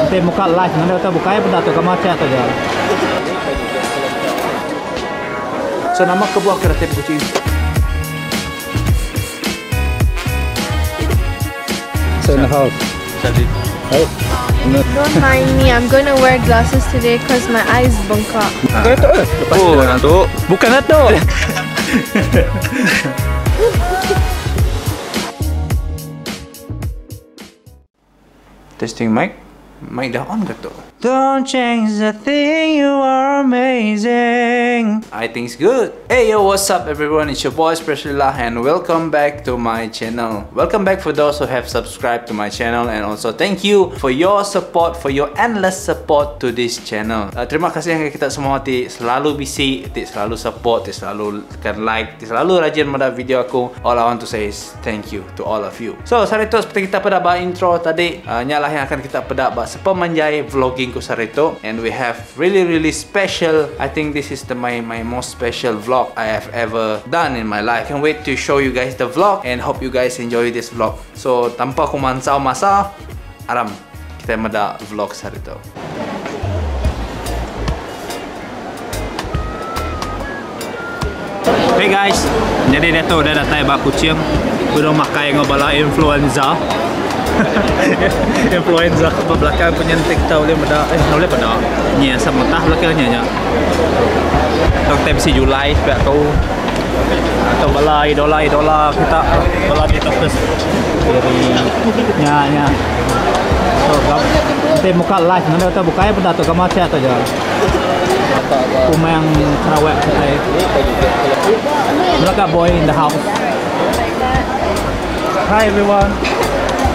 Enti muka live ngena utai bukai peda tu gambar chat aja. So nama kebuah ke datai bekuching? So in the house. Hey. Don't mind me, I'm gonna wear glasses today cause my eyes bengkak. Oh, tu. Bukan Datuk. Testing mic. Mic dah on ke tu? Don't change the thing, you are amazing. I think's good. Hey yo, what's up everyone? It's your boy Presley Lah and welcome back to my channel. Welcome back for those who have subscribed to my channel and also thank you for your support, for your endless support to this channel. Terima kasih yang kita semua ti selalu bisi, ti selalu support, ti selalu tekan like, ti selalu rajin meda video aku. All I want to say is thank you to all of you. So, sehari tu seperti kita pada ba intro tadi, nyalah yang akan kita pada ba sepemanjai vlogging ku sehari tu. And we have really really special, I think this is the my most special vlog I have ever done in my life. Can't wait to show you guys the vlog and hope you guys enjoy this vlog. So, tanpa ku mansau masa, aram kita meda vlog sehari tu. Hey guys, jadi dia tu dah datang bak Kuching. Udah makai ngau bala influenza. Influenza ke belakang punya TikTok boleh meda, boleh meda. Ni asam mentah belakangnya nya. Tok time si Julai sebab kau atau bala idola-idola kita bala di Tokes. Dari nya nya. So, nanti muka live nanti atau buka ya benda tu gambar chat aja. Kumang Sarawak kita. Melaka boy in the house. Hi everyone.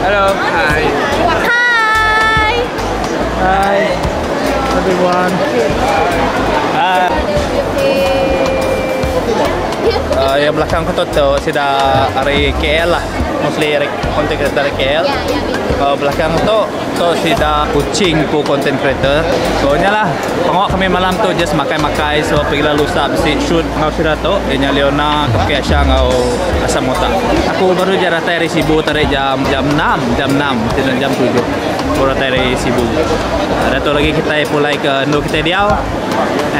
Hello. Hi. Hi. Hi everyone. Hi. Yang belakang aku tu tu sudah dari KL lah. Mostly dari content creator dari KL. Kalau belakang tu tu sudah Kuching ku content creator. So nya lah. Pengok kami malam tu just makai-makai. So pergi lalu lusa besi shoot ngau sudah tu. Nya Leona ke Asha ngau asam otak. Aku baru je datang dari Sibu tadi jam 6, jam 6, tidak jam 7. Baru datang dari Sibu. Ada tu lagi kita pulai ke Nur kita diau.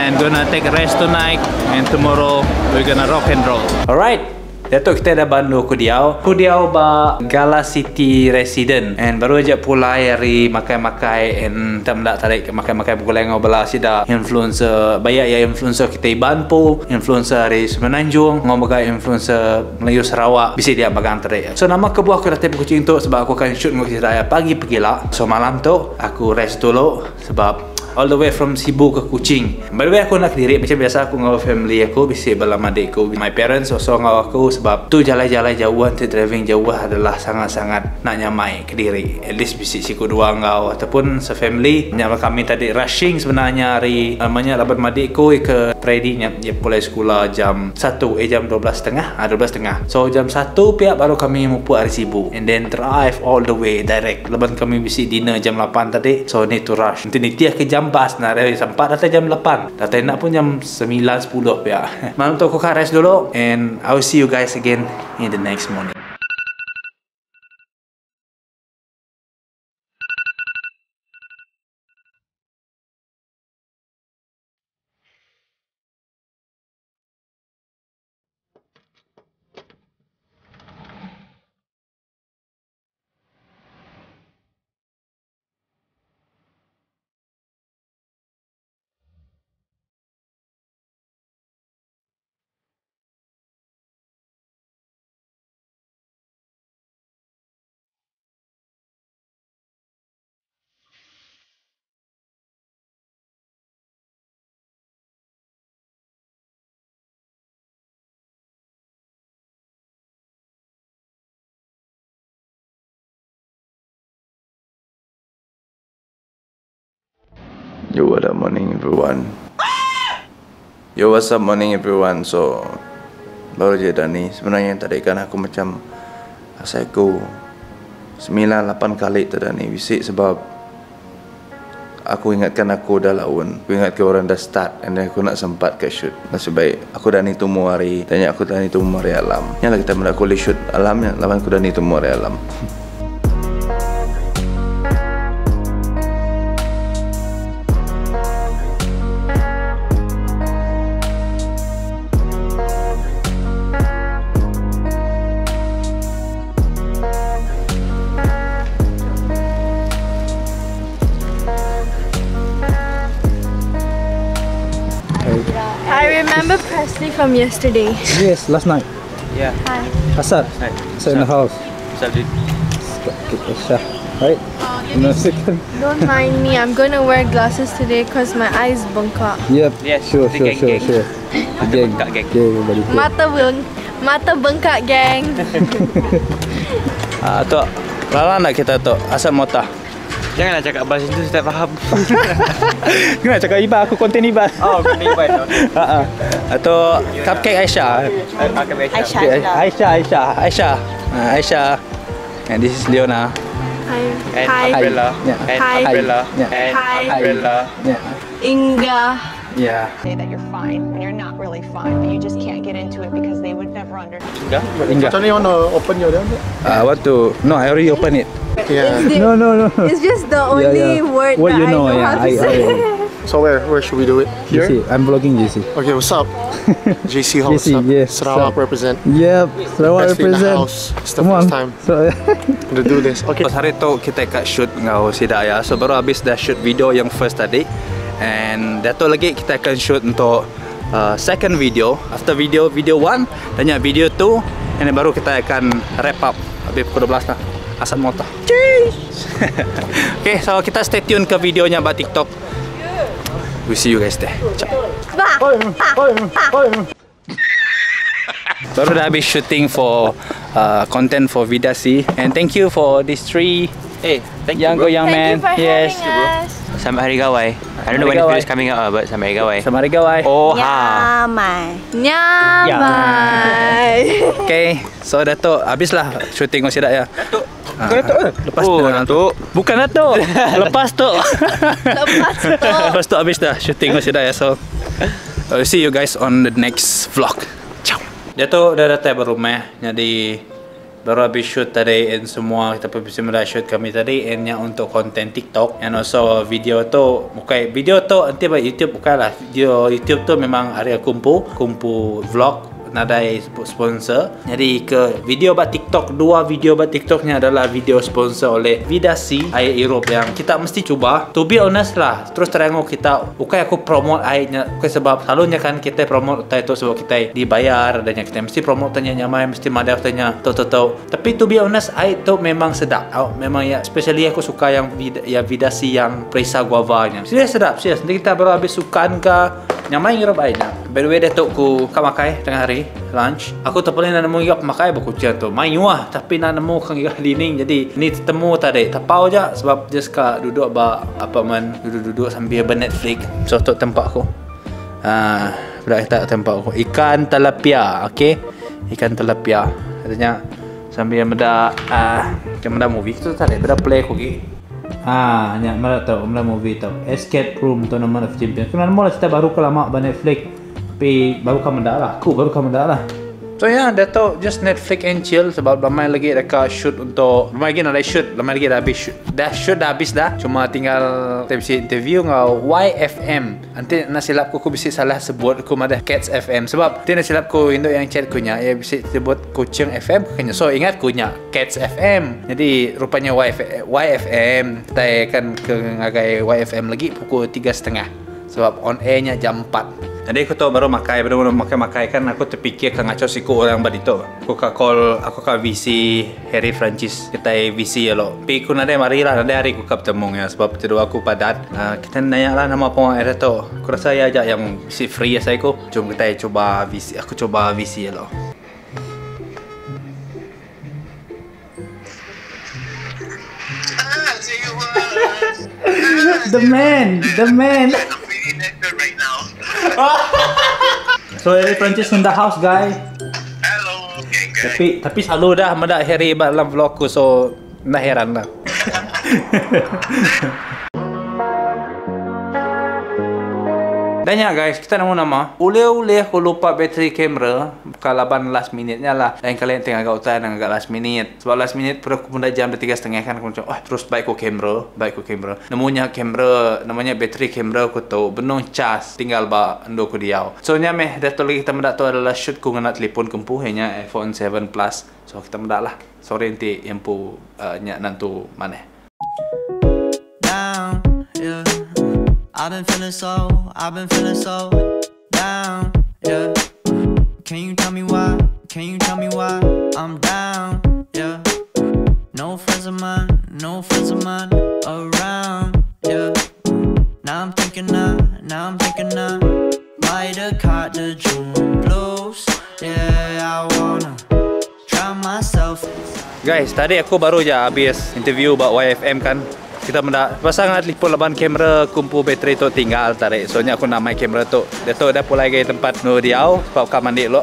And gonna take a rest tonight and tomorrow we're gonna rock and roll. Alright. Datuk kita dah bandu aku diau. Aku diau ba Gala City Resident. And baru aja pulai hari makai-makai and tak nak tarik ke makai-makai pulai ngau bala sida influencer. Banyak ya influencer kita Iban po, influencer dari Semenanjung, ngau bagai influencer Melayu Sarawak bisa dia bagang tarik. So nama kebuah aku datang Kuching tu sebab aku akan shoot ngau kita pagi pergilah. So malam tu aku rest dulu sebab all the way from Sibu ke Kuching. By the way aku nak diri macam biasa aku ngau family aku, bisi bala adik aku, my parents also ngau aku sebab tu jalan-jalan jauh nanti driving jauh adalah sangat-sangat nak nyamai ke diri. At least bisi siku dua ngau ataupun se-family. Nyama kami tadi rushing sebenarnya hari namanya laban adik aku ke ready nya dia mulai sekolah jam 1, jam dua belas setengah, dua belas setengah. So jam 1 pihak baru kami mupuk hari Sibu and then drive all the way direct. Laban kami bisi dinner jam 8 tadi. So need to rush. Nanti ni tiap ke jam bas nak dari sempat datang jam 8. Datang nak pun jam 9.10 pihak. Malam tu aku rest dulu and I will see you guys again in the next morning. Yo, what up morning everyone. Yo, what's up morning everyone. So baru je dah ni. Sebenarnya tadi kan aku macam asal aku 9-8 kali tu dah ni bisik sebab aku ingatkan aku dah laun. Aku ingatkan orang dah start and then aku nak sempat ke shoot. Nasib baik aku dah ni temu hari. Tanya aku dah ni temu hari alam. Yang lah kita nak boleh shoot alamnya lawan aku dah ni temu hari alam. Mostly from yesterday. Yes, last night. Yeah. Hi. Asad. Night. Asad in the house. Asad. Aisyah. Right? No second. Don't mind me. I'm gonna wear glasses today because my eyes bengkak. Yep. Yes, Sure, the sure, gang, sure, gang. sure. The gang. bengkak gang. Okay, everybody. here. Mata beng mata bengkak gang. Ah, tu. Lala nak kita tu. Asal motah. Janganlah cakap bahasa itu saya tak faham. Kena cakap Iba, aku konten Iba. Oh, kena Iban. Ha ah. Atau cupcake Aisyah. Aisyah. Okay, Aisyah, Aisyah, Aisyah. Ah, Aisyah. And this is Leona. Hi. And Hi. umbrella. Yeah. And Hi. umbrella. Yeah. And Hi. umbrella. Yeah. Inga. Yeah. Say that you're fine when you're not really fine, but you just can't get into it because they would never understand. Inga. Tony, you want to open your door? I want to. No, I already open it. Yeah. No, no, no. It's just the only Yeah, yeah. word What that you know, I know yeah, how to I- say. So where should we do it? Here? JC, I'm vlogging JC. Okay, what's up? JC Ho, what's JC, up? yes, Sarawak what's up? represent. Yep, Sarawak Best in the represent. house. It's the Come first on. time So, to do this. Okay. So, hari tu kita kat shoot ngau si Daya. So baru habis dah shoot video yang first tadi. And dah tu lagi kita akan shoot untuk second video. After video video 1 dan yang video 2, and then baru kita akan wrap up habis pukul 12 lah. Asal motah. Cheese. Okay, so kita stay tune ke videonya ba TikTok. We see you guys there. Ciao. Baru dah habis shooting for content for Vidasi, and thank you for these three Eh, thank you young bro. young Thank man. you for Yes. having us. Selamat Hari Gawai. I don't know when Hari this Gawai. video is coming out, but Selamat Hari Gawai. Selamat Hari Gawai. Oh ha. Nyamai. Okay, so Datuk habislah shooting dengan sidak ya. Datuk. Bukan Datuk ke? Lepas Oh, tu Datuk. Bukan Datuk. Lepas tu. Lepas tu. Lepas tu habis dah shooting dengan sidak ya. So I'll see you guys on the next vlog. Ciao. Datuk dah datang baru rumah. Jadi baru habis shoot tadi and semua kita pun bisa mula shoot kami tadi and yang untuk konten TikTok and also video tu bukan video tu nanti buat YouTube bukanlah video YouTube tu memang area kumpul kumpul vlog nadai sponsor. Jadi ke video buat TikTok, dua video buat TikToknya adalah video sponsor oleh Vidasi air Europe yang kita mesti cuba. To be honest lah, terus terang kita bukan aku promote airnya, bukan sebab selalunya kan kita promote utai tu sebab kita dibayar dan yang kita mesti promote tanya nyamai mesti madah tanya tu tu tu. Tapi to be honest air tu memang sedap. Oh, memang ya, especially aku suka yang ya Vidasi yang perisa guavanya. Serius sedap, serius. Nanti kita baru habis sukan ke nyamai ngirup airnya. By the way, datuk ku kau makai tengah hari lunch. Aku tak boleh nak nemu iak makai berkucian tu. Main wah, tapi nak nemu kang iak dining. Jadi ni temu tadi. Tapau je sebab just ka duduk ba apartment, duduk-duduk sambil ber Netflix. So tu tempat aku. Ah, budak tak tempat aku. Ikan tilapia, okey. Ikan tilapia. Katanya sambil meda macam meda movie tu tadi, meda play aku gi. Ah, nya meda tau, meda movie tau. Escape Room Tournament of Champions. Kena nemu lah cerita baru ke lama ba Netflix. Tapi baru kamu dah lah. Aku baru kamu dah lah. So yeah, dah tahu just Netflix and chill sebab ramai lagi dekat shoot untuk ramai lagi nak ada shoot, ramai lagi dah habis shoot. Dah shoot dah habis dah. Cuma tinggal kita interview ngau YFM. Nanti nak silap ku, aku bisa salah sebut aku ada Cats FM sebab nanti nak silap ku induk yang chat ku nya ya bisa sebut kucing FM kenya. So ingat ku nya Cats FM. Jadi rupanya YFM kita akan ke ngagai YFM lagi pukul 3.30 sebab on airnya jam 4. Jadi aku tahu baru makai, baru makai-makai kan aku terfikir kan ngacau siku orang badito. Aku ka call, aku ka VC Harry Francis, kita VC ya lo. Tapi aku nada mari lah, nada hari aku ka bertemu ya sebab tidur aku padat. Kita nanya lah nama apa era tu. Aku rasa ya aja yang si free ya saya aku. Jom kita coba VC, aku coba VC ya lo. The man, the man. So Harry Francis in the house, guy. Hello, gang gang. Tapi selalu dah mendak Harry dalam vlog aku, so nak heran lah. Dan ya guys, kita nemu nama. Ule-ule aku lupa bateri kamera. Bukan laban last minute-nya lah. Dan kalian tengah agak hutan, agak last minute. Sebab last minute, perlu aku pun dah jam 3.30 kan. Aku macam, oh terus baik ku kamera. Baik ku kamera. Nemunya kamera, namanya bateri kamera aku tahu. Benung cas, tinggal ba endo ku diau. So nya meh, dah tu lagi kita mendak tu adalah shoot ku ngena telefon kempuh, hanya iPhone 7 Plus. So kita mendak lah. Sorry nanti yang pu nyak nantu mana. Down, yeah. I've been feeling so, I've been feeling so down, yeah. Can you tell me why I'm down? Yeah. No friends of mine, no friends of mine around. Yeah. Now I'm thinking I, now I'm thinking I might have caught the June blues. Yeah, I wanna drown myself. Guys, tadi aku baru je habis interview buat YFM kan. Kita benda pasal ngat telefon laban kamera kumpul bateri tu tinggal tarik. Soalnya aku nak main kamera tu. Dia tu dah pulai ke tempat nu diau sebab kau mandi lo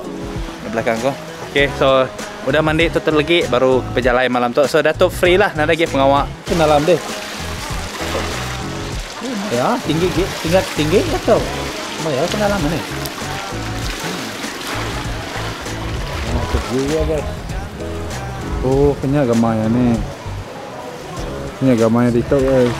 di belakang aku. Okay, so udah mandi tu terlegi baru ke perjalanan malam tu. So dah tu free lah, nak lagi pengawak. Kenalam deh. Ya, tinggi tingkat tinggi atau? Oh ya, kenalam ni. Oh, tu view ya guys. Oh, kena gamai ni. Kena gamai di tu guys.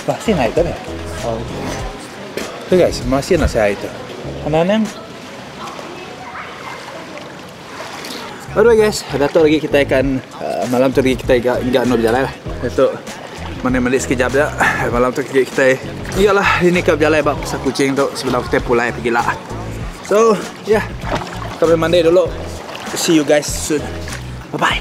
Masih naik tu ni. Oh. Tu guys, masih nak saya itu. Kanan. By the way guys, Datuk lagi kita akan malam tu lagi kita enggak nak berjalan lah. Datuk mandi-mandi sekejap je. Malam tu kita iyalah ini ke berjalan bab pasal kucing tu sebelum kita pulang pergi lah. So, yeah. Kita mandi dulu. See you guys soon. Bye bye.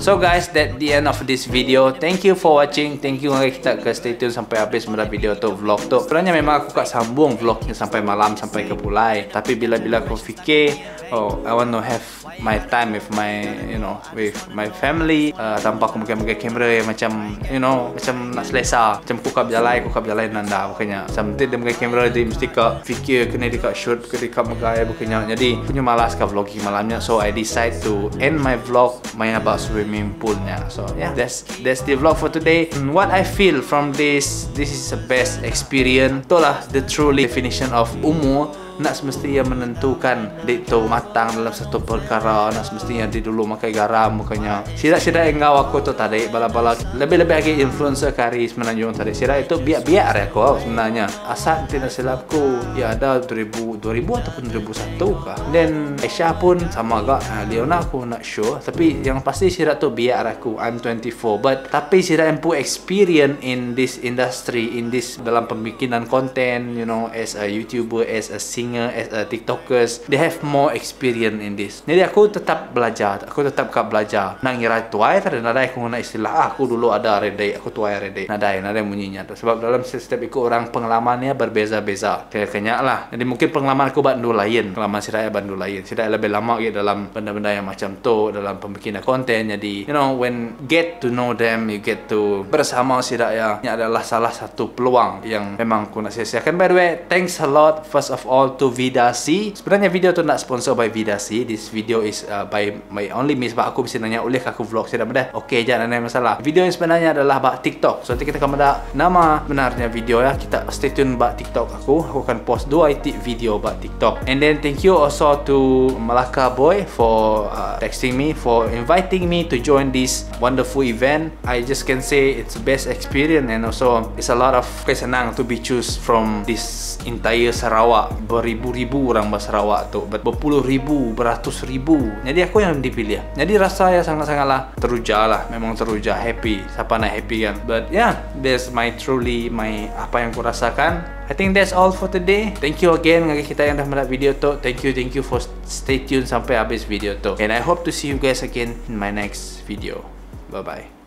So guys, that the end of this video. Thank you for watching. Thank you lagi kita ke stay tune sampai habis mula video tu vlog tu. Sebenarnya memang aku kat sambung vlognya sampai malam sampai ke pulai. Tapi bila-bila aku fikir, oh I want to have my time with my, you know, with my family. Tanpa aku pakai kamera yang macam, you know, macam nak selesa. Macam aku kat berjalan nanda bukannya. Macam dia pakai kamera dia mesti kat fikir kena dekat shoot, kena dekat megai bukannya. Jadi punya malas kat vlogging malamnya. So I decide to end my vlog main about swimming poolnya. So yeah, that's the vlog for today. And what I feel from this is the best experience. Itulah the truly definition of umur. Nak semestinya menentukan dia tu matang dalam satu perkara. Nak semestinya dia dulu makan garam bukannya. Sidak-sidak yang ngau aku tu tadi bala-bala lebih-lebih lagi influencer kari semenanjung tadi. Sidak itu biak-biak aku sebenarnya. Asal tidak silapku ya ada 2000 ataupun 2001 kah. Dan Aisyah pun sama agak. Leona aku not sure. Tapi yang pasti sidak tu biak aku. I'm 24 but tapi sidak yang pun experience in this industry, in this dalam pembikinan konten, you know, as a YouTuber, as a singer, as a TikTokers, they have more experience in this. Jadi aku tetap belajar, aku tetap kat belajar. Nak ngira tuai tak ada nadai aku guna istilah aku dulu ada ready, aku tuai ready. Nadai bunyinya tu. Sebab dalam setiap ikut orang pengalamannya berbeza-beza. Kayaknya lah. Jadi mungkin pengalaman aku bandu lain, pengalaman Siraya bandu lain. Siraya lebih lama gitu dalam benda-benda yang macam tu, dalam pembikinan konten. Jadi, you know, when get to know them, you get to bersama Siraya. Ini adalah salah satu peluang yang memang aku nak sia-siakan. By the way, thanks a lot first of all to Vidasi. Sebenarnya video tu nak sponsor by Vidasi. This video is by my only me sebab aku mesti nanya oleh aku vlog saya dah benda. Okey je, tak ada masalah. Video yang sebenarnya adalah bak TikTok. So nanti kita akan ada nama benarnya video ya. Kita stay tune bak TikTok aku. Aku akan post 2 itik video bak TikTok. And then thank you also to Malacca Boy for texting me, for inviting me to join this wonderful event. I just can say it's the best experience and also it's a lot of kesenang to be choose from this entire Sarawak. Beribu-ribu orang Sarawak tu, berpuluh ribu, beratus ribu. Jadi aku yang dipilih. Jadi rasa ya sangat-sangatlah teruja lah, memang teruja, happy. Siapa nak happy kan? But yeah, that's my truly my apa yang aku rasakan. I think that's all for today. Thank you again bagi kita yang dah melihat video tu. Thank you for stay tune sampai habis video tu. And I hope to see you guys again in my next video. Bye bye.